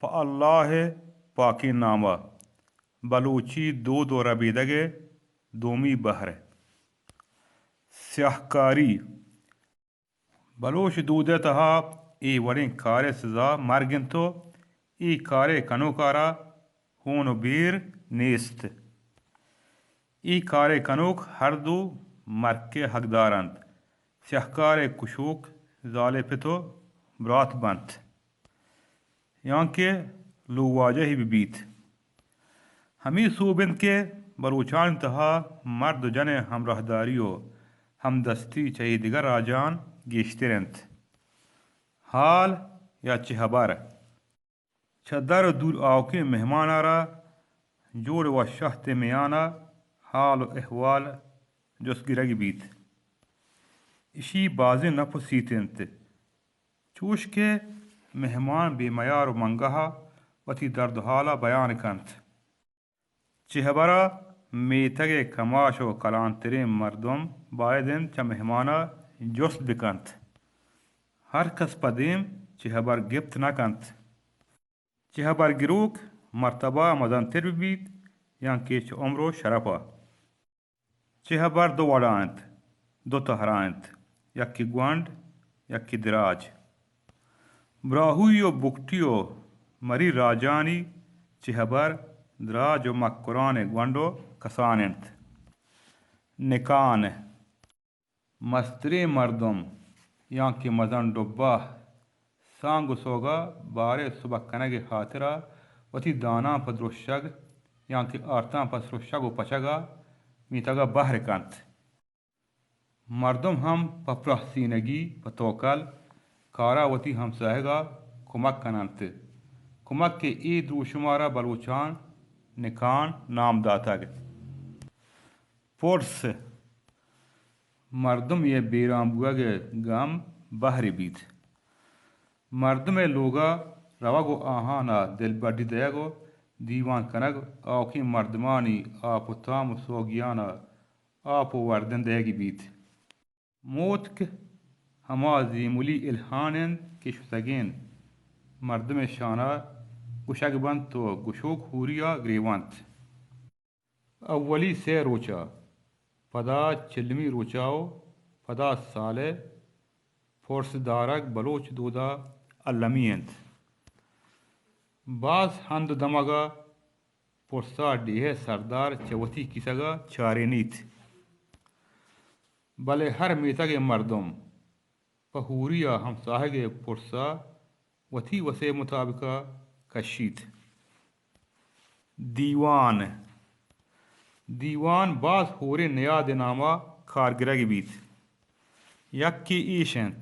پہ اللہ ءِ پاکیں نام ءَ۔ بلوچی دود ءُ ربیدگ ءِ دومی بہر۔ سیاہکاری۔ بلوچ دود ءِ تہا اے وڑیں کار ءِ سزا مرگ اِنت ءُ اے کار ءِ کنوک ءَ را ہون ءُ بیر نیست۔ اے کار ءِ کنوک ہر دو مرگ ءِ حقدار اَنت۔ سیاہکار ءِ کشوک زال ءِ پت ءُ برات بنت، یانکہ لوگواجہے بہ بیت۔ ہمے سوب اِنت کہ بلوچانی تہا مرد ءُ جن ءِ ہمراہداری ءُ ہمدستی چہ اے دگہ راجاں گیشتر اِنت۔ ہال یا چہ ہبر۔ چہ در ءُ دور آؤکیں مہمان ءَ را جوڑ ءُ وش ءُ شہت ءِ میان ءَ ہال ءُ احوال جست گرگ بیت۔ ایشی بازیں نپ ءُ سیت اَنت، چوش کہ مہمان بے میار ءُ منگہ ءَ وتی درد ءُ ہال ءَ بیان کنت۔ چہ ہبر ءَ میتگ ءِ کماش ءُ کلانتریں مردم باید اِنت چہ مہمان ءَ جست بہ کنت۔ ہر کس پہ دیم چہ ہبر گپت نہ کنت۔ چہ ہبر گروک مرتبہ ءَ مزنتر بہ بیت، یانکہ چہ عمر ءُ شرپ ءَ۔ چہ ہبر دو وڑا اَنت، دو تہرا اَنت، یکے گونڈ، یکے دراج۔ براہوئی ءُ بگٹی ءُ مری راجانی چہ ہبر دراج ءُ مکران ءُ گونڈ ءُ کسان اَنت۔ نکان۔ مستریں مردم یانکہ مزن ڈبہ سانگ ءُ سوگا بارے سبک کنگ ءِ ہاترا وتی داناں پہ درشگ یانکہ آرتاں پہ سرشگ ءُ پچگ ءَ میتگ ءَ بہر کنت۔ مردم ہم پہ پراہسینگی، پہ توکل کارا وتی ہمساہگا کمک کننت۔ کمک ءِ اے دروشمارا بلوچان نکان نام داتگ۔ پرس۔ مردم ءِ بیران بوگ ءِ گم بہرے بیت۔ مردم ءِ لوگ ءَ روگ ءُ آہان ءَ دلبڈی دئیگ ءُ دیوان کنگ آؤکیں مردمانی آپ ءُ تام ءُ سوگیان ءَ آپ ءُ وردن دئیگی بیت۔ موتک ہما زیملی الہان اِنت کہ شتگیں مردم ءِ شان ءَ گوشگ بنت ءُ گوشوک ہوری ءَ گریوانت۔ اولی سئے روچ ءَ، پدا چلمی روچ ءَ ءُ پدا سال ءِ پرس دارگ بلوچ دود ءَ المی اِنت۔ باز ہند ءُ دمگ ءَ پرس ءَ ڈیھ ءِ سردار چہ وتی کیسگ ءَ چارینیت، بلے ہر میتگ ءِ مردم پہ ہوری ءَ ہمساہگ ءِ پرس ءَ وتی وس ءِ مطابق ءَ کشیت۔ دیوان۔ دیوان باز ہوریں نیاد ءِ نام ءَ کار گرگ بیت۔ یکے ایش اِنت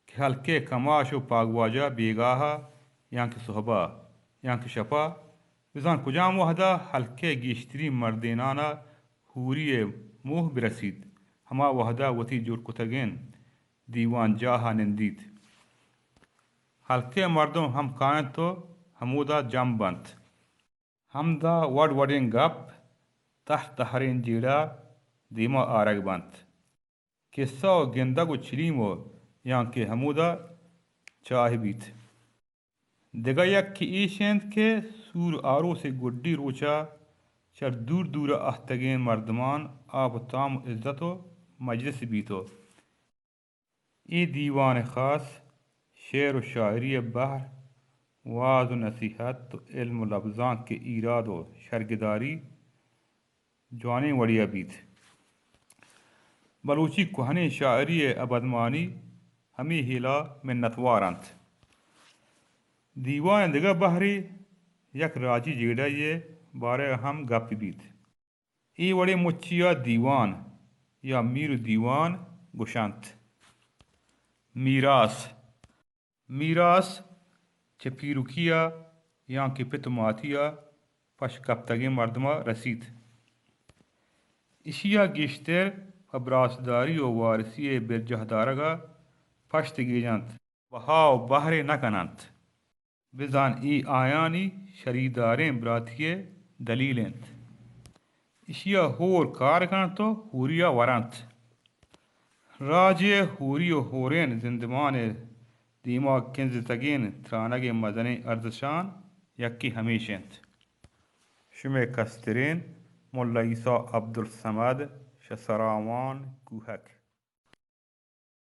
کہ ہلک ءِ کماش ءُ پاگواجہ بیگاہ ءَ یانکہ سہب ءَ یانکہ شپ ءَ، بزاں کجام وہد ءَ ہلک ءِ گیشتریں مردینان ءَ ہوری ءِ موہ برسیت، ہما وہد ءَ وتی جوڑ کتگیں دیوان جاہ ءَ نندیت۔ ہلک ءِ مردم ہم کاینت ءُ ہمودا جم بنت۔ ہمدا وڑ وڑیں گپ، تہر تہریں جیڑہ دیما آرگ بنت۔ کسہ ءُ گندگ ءُ چلیم ءُ یانکہ ہمودا چاہ بیت۔ دگہ یکے ایش اِنت کہ سور آروس ءِ گڈی روچ ءَ چہ دور دور ءَ اہتگیں مردمان آپ ءُ تام ءُ عزت ءُ مجلس بیت ءُ اے دیوان ءِ خاص شعر ءُ شاعری ءِ بہر، واز ءُ نصیحت ءُ علم ءُ لبزانک ءِ ایراد ءُ شرگداری جوانیں وڑے ءَ بیت۔ بلوچی کوہنیں شاعری ءِ ابدمانی ہمے ہیل ءَ منتوار اَنت۔ دیوان ءِ دگہ بہرے یک راجی جیڑہ یے ءِ بارہ ءَ ہم گپ بیت۔ اے وڑیں مچی ءَ دیوان یا میر ءُ دیوان گوش اَنت۔ میراث۔ میراث چہ پیرکی ءَ یانکہ پت ءُ ماتی ءَ پش کپتگیں مردم ءَ رسیت۔ ایشی ءَ گیشتر پہ براسداری ءُ وارثی ءِ برجاہ دارگ ءَ پشت گیج اَنت، بہا ءُ بہرے نہ کن اَنت۔ بزاں اے آیانی شریداریں براتی ءِ دلیل اِنت۔ ایشی ءَ ہور کار کنت ءُ ہوری ءَ ورنت۔ راج ءِ ہوری ءُ ہوریں زندمان ءِ دیما کنزتگین ترانگین مزنین ارزشان یکی ہمیش انت۔ شمئے کسترین ملا عیسی عبدالصمد، شسراوان کوہک۔